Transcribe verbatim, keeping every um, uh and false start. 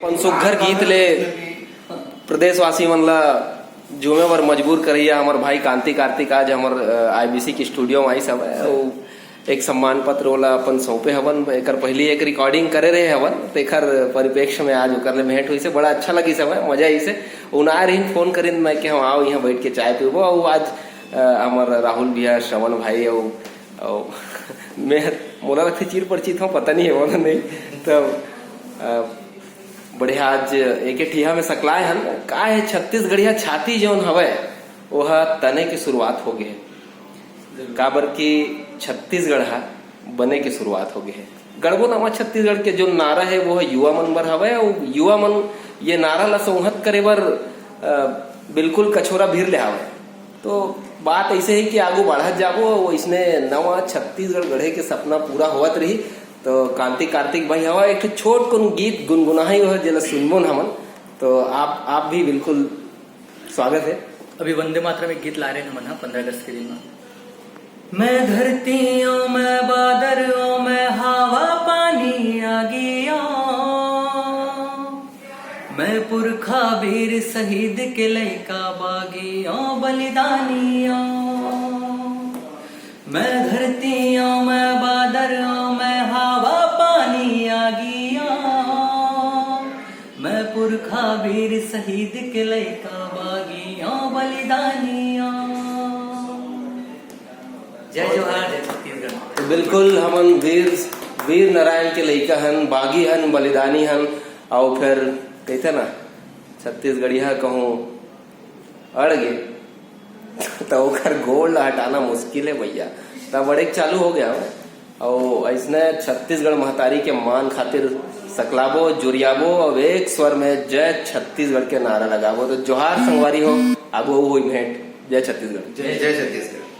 अपन सुघर गीत ले प्रदेशवासी मन ला झूमे बर मजबूर करइया हमर भाई कांति कार्तिक आज हमर, अ, आईबीसी के स्टूडियो में आइस हवय। अउ एक सम्मान पत्र ओला अपन सौंपे हवन। एकर पहिली एक रिकॉर्डिंग करे रहे हवन, तेखर परिप्रेक्ष्य में आज ओकर ले भेंट होइस हे। बड़ा अच्छा लगिस हवय, मजा आइस हे। उन आए रहिन, फोन करिन, मैं के हम आओ, इहाँ बैठ के चाय पीबो। अउ आज, अ, हमर राहुल भैया, श्रवण भाई, अउ, अउ मैं, मोला लगथे चिर परिचित हूँ, पता नहीं है वो नहीं। तो, अ, बढ़िया, आज एके ठिहा में सकलाय हन। का हे, छत्तीसगढ़िया छाती जौन हवय, ओह तने के शुरुआत हो गे हे। काबर कि छत्तीसगढ़ ह बने के शुरुआत हो गे हे। गढ़बो नवा छत्तीसगढ़ के जो नारा हे, वो ह युवा मन बर हवय, अउ युवा मन ये नारा ला संहत करे बर, अ, बिल्कुल कछोरा भीर ले हावय। तो बात ऐसे हे कि आगू बढ़त जाबो, अउ इसने नवा छत्तीसगढ़ गढ़े के सपना पूरा होवत रही। तो कांति कार्तिक भाई हवा एक ठो छोट कुन गीत गुनगुनाही, वह जेला सुनबो न हमन। तो आप, आप भी बिल्कुल स्वागत है। अभी वंदे मातरम एक गीत ला रहे हैं हमन हा पंद्रह अगस्त के दिन में। मैं धरती हूँ, मैं बादर हूँ, मैं हवा पानी आगी हूँ। मैं पुरखा वीर शहीद के लइका बागी हूँ, बलिदानी हूँ। मैं धरती हूँ, मैं बादर हूँ, मैं हवा पानी आगी हूँ। मैं पुरखा वीर शहीद के लइका बागी हूँ, बलिदानी हूँ। जय जोहार, जय छत्तीसगढ़। बिल्कुल, हमन वीर, वीर नारायण के लइका हन, बागी हन, बलिदानी हन। अउ फिर कहते ना, छत्तीसगढ़िया कहूँ अड़ गे, त ओकर गोड़ ला हटाना मुश्किल हे भैया। तब बड़े चालू हो गया हवय। अउ अइसने छत्तीसगढ़ महतारी के मान खातिर सकलाबो, जुरियाबो, अउ एक स्वर में जय छत्तीसगढ़ के नारा लगाबो। तो जोहार संगवारी हो, आगू होई भेंट। जय छत्तीसगढ़। जय, जय छत्तीसगढ़।